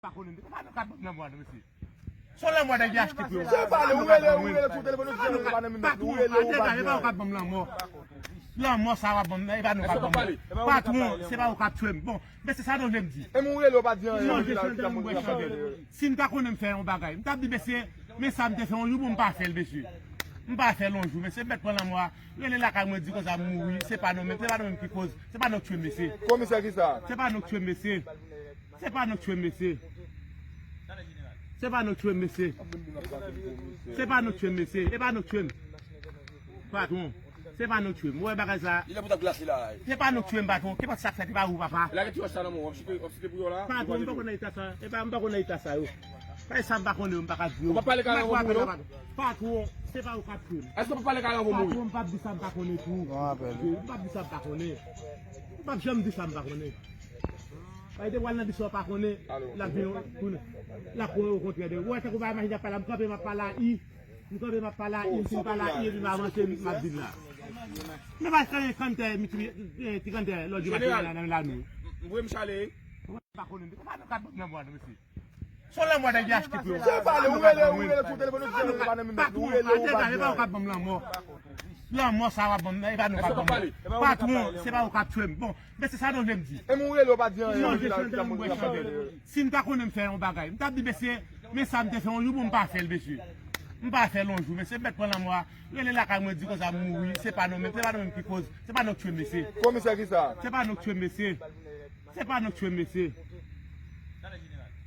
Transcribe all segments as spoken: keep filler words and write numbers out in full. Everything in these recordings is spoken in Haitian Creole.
Pa konnen, e pa nou k ap ban m lanmò a non, mesye. Se yon lanmò nèg yo achte pou yo. Se pa nou, ou rele, ou rele sou telefòn, ou di nou pa nan minit, ou rele, ou pa di anyen. E pa ou k ap ban m lanmò. Lanmò sa w ap ban m, e pa nou k ap ban m. Patwon, se pa ou k ap tchwe m. Bon, mesye, sa nou vle m di. E mwen rele, ou pa di anyen. Non, jesyon dan m bwè chandèl. Si m ta konnen m fè yon bagay, m t ap di, mesye, men sa m te fè yon jou, bon, m pa fè l, mesye. M pa fè l yon jou, mesye, m mèt pran lanmò a. Rele lakay mwen, di konsa m mouri, se pa nou menm, se pa nou menm ki koz, se pa nou k tchwe m, mesye. Komisè ki sa? Se pa nou k tchwe m, mesye. Se pa nou k tchwe m, mesye. Se pa nou k tchwe m, mesye. Se pa nou k tchwe m, mesye. E pa nou k tchwe m. Patwon, se pa nou k tchwe m. Ou wè bagay sa? Li la pou ta glase la. Se pa nou k tchwe m, patwon. Kenpòt sa k fèt, e pa ou, papa. E la gen ti wòch sa nan men w, w ap site, w ap site pou yo la. Patwon, m pa konn nan eta sa. E pa, m pa konn nan eta sa yo. Bagay sa m pa konnen yo, m pa ka di yo. Ou pa pale kare avè moun yo? Patwon, se pa ou k ap tchwe m. Èske w pa pale kare avè moun yo? Patwon, m p ap di sa m pa konnen tou. M p ap di sa m pa konnen. M p ap janm di sa m pa konnen. Bay de pral nan di sa w pa konnen, l ap vin pou l ap pran okontrè de. Ou wè tankou bagay machin ap pale, m kanpe, m ap pale a i. M kanpe, m ap pale a i, m fin pale a i, epi m avanse, m ap vin la. Men pa se kantè, ti kantè, lòt jou maten la, la nou. M voye m chale. M pa konnen, pa nou ka ban m nan bwa, mesye. Se yon lanmò nèg yo achte pou yo. Se pa nou, ou rele, ou rele sou telefòn, ou di nou pa nan minit, ou rele, ou pa di anyen. E pa ou k ap ban m lanmò. Lanmò sa w ap ban m nan, e pa nou k ap ban m. Patwon, se pa ou k ap tchwe m. Bon, mesye, sa nou vle m di. E mwen rele, ou pa di anyen. Non, jesyon dan m bwè chandèl. Si m ta konnen m fè yon bagay, m t ap di, mesye, men sa m te fè yon jou, bon, m pa fè l, mesye. M pa fè l yon jou, mesye, m mèt pran lanmò a. Rele lakay mwen, di konsa m mouri, se pa nou menm, se pa nou menm ki koz, se pa nou k tchwe m, mesye. Komisè ki sa? Se pa nou k tchwe m, mesye. Se pa nou k tchwe m, mesye.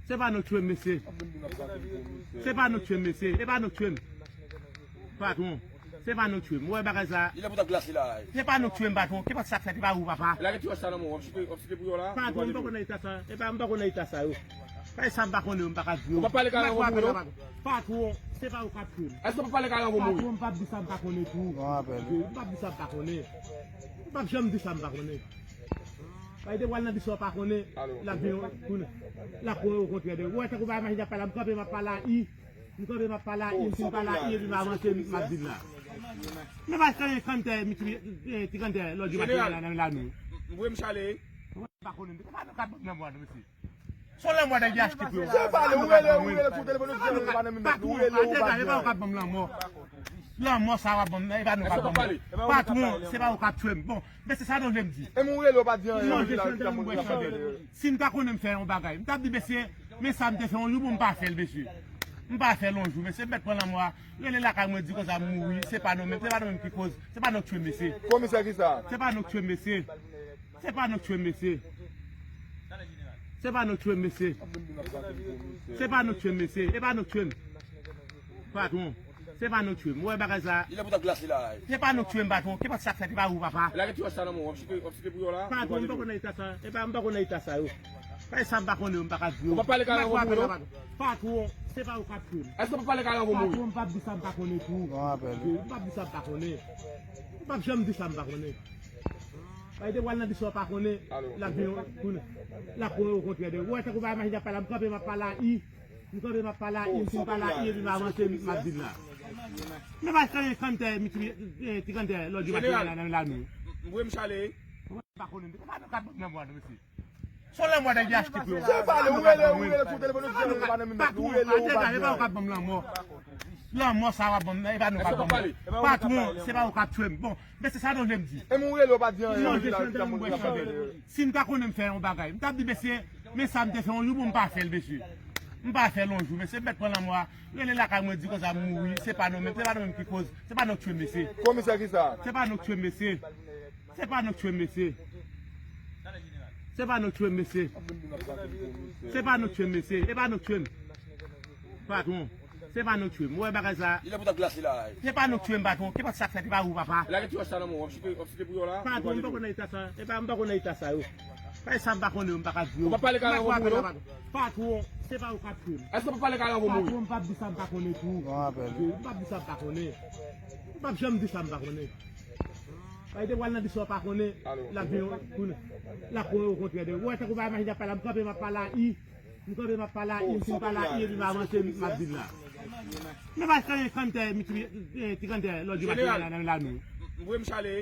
Se pa nou k tchwe m, mesye. Se pa nou k tchwe m, mesye. E pa nou k tchwe m. Patwon, se pa nou k tchwe m. Ou wè bagay sa? Li la pou ta glase la. Se pa nou k tchwe m, patwon. Kenpòt sa k fèt, e pa ou, papa. E la gen ti wòch sa nan men w, w ap site, w ap site pou yo la. Patwon, m pa konn nan eta sa. E pa, m pa konn nan eta sa yo. Bagay sa m pa konnen yo, m pa ka di yo. Ou pa pale kare avè moun yo? Patwon, se pa ou k ap tchwe m. Èske w pa pale kare avè moun yo? Patwon, m p ap di sa m pa konnen tou. M p ap di sa m pa konnen. M p ap janm di sa m pa konnen. Bay de pral nan di sa w pa konnen, l ap vin pou l ap pran okontrè de. Ou wè tankou bagay machin ap pale a, m kanpe, m ap pale a i. M kanpe, m ap pale a i, m fin pale a i, epi m avanse, m ap vin la. Men pa se kantè, ti kantè, lòt jou maten la, la nou. M voye m chale. M pa konnen, pa nou ka ban m nan bwa, mesye. Se yon lanmò nèg yo achte pou yo. Se pa nou, ou rele, ou rele sou telefòn, ou di nou pa nan minit, ou rele, ou pa di anyen. E pa ou k ap ban m lanmò. Lanmò sa w ap ban m nan, e pa nou k ap ban m. Patwon, se pa ou k ap tchwe m. Bon, mesye, sa nou vle m di. E mwen rele, ou pa di anyen. Non, jesyon dan m bwè chandèl. Si m ta konnen m fè yon bagay, m t ap di, mesye, men sa m te fè yon jou, bon, m pa fè l, mesye. M pa fè l yon jou, mesye, m mèt pran lanmò a. Rele lakay mwen, di konsa m mouri, se pa nou menm, se pa nou menm ki koz, se pa nou k tchwe m, mesye. Komisè ki sa? Se pa nou k tchwe m, mesye. Se pa nou k tchwe m, mesye. Se pa nou k tchwe m, mesye. Se pa nou k tchwe m, mesye. E pa nou k tchwe m. Patwon, se pa nou k tchwe m. Ou wè bagay sa? Li la pou ta glase la. Se pa nou k tchwe m, patwon. Kenpòt sa k fèt, e pa ou, papa. E la gen ti wòch sa nan men w, w ap site, w ap site pou yo la. Patwon, m pa konn nan eta sa. E pa, m pa konn nan eta sa yo. Bagay sa m pa konnen yo, m pa ka di yo. Ou pa pale kare avè moun yo? Patwon, se pa ou k ap tchwe m. Èske w pa pale kare avè moun yo? Patwon, m p ap di sa m pa konnen tou. M p ap di sa m pa konnen. M p ap janm di sa m pa konnen. Bay de pral nan di sa w pa konnen, l ap vin pou l ap pran okontrè de. Ou wè tankou bagay machin ap pale a, m kanpe, m ap pale a i. M kanpe, m ap pale a i, m fin pale a i, epi m avanse, m ap vin la. Men pa se kantè, ti kantè, lòt jou maten la, la nou. M voye m chale. M pa konnen, pa nou ka ban m nan bwa, mesye. Se yon lanmò nèg yo achte pou yo. Se pa nou, ou rele, ou rele sou telefòn, ou di nou pa nan minit, ou rele, ou pa di anyen. E pa ou k ap ban m lanmò. Lanmò sa w ap ban m nan, e pa nou k ap ban m. Patwon, se pa ou k ap tchwe m. Bon, mesye, sa nou vle m di. E mwen rele, ou pa di anyen. Non, jesyon dan m bwè chandèl. Si m ta konnen m fè yon bagay, m t ap di, mesye, men sa m te fè yon jou, bon, m pa fè l, mesye. M pa fè l yon jou, mesye, m mèt pran lanmò a. Rele lakay mwen, di konsa m mouri, se pa nou menm, se pa nou menm ki koz, se pa nou k tchwe m, mesye. Komisè ki sa? Se pa nou k tchwe m, mesye. Se pa nou k tchwe m, mesye. Se pa nou k tchwe m, mesye. Se pa nou k tchwe m, mesye. E pa nou k tchwe m. Patwon, se pa nou k tchwe m. Ou wè bagay sa? Li la pou ta glase la. Se pa nou k tchwe m, patwon. Kenpòt sa k fèt, e pa ou, papa. E la gen ti wòch sa nan men w, w ap site, w ap site pou yo la. Patwon, m pa konn nan eta sa. E pa, m pa konn nan eta sa yo. Bagay sa m pa konnen yo, m pa ka di yo. Ou pa pale kare avè moun yo? Patwon, se pa ou k ap tchwe m. Èske w pa pale kare avè moun yo? Patwon, m p ap di sa m pa konnen tou. M p ap di sa m pa konnen. M p ap janm di sa m pa konnen. Bay de pral nan di sa w pa konnen, l ap vin pou l ap pran okontrè de. Ou wè tankou bagay machin ap pale a, m kanpe, m ap pale a i. M kanpe, m ap pale a i, m fin pale a i, epi m avanse, m ap vin la. Men pa se kantè, ti kantè, lòt jou maten la, la nou. M voye m chale.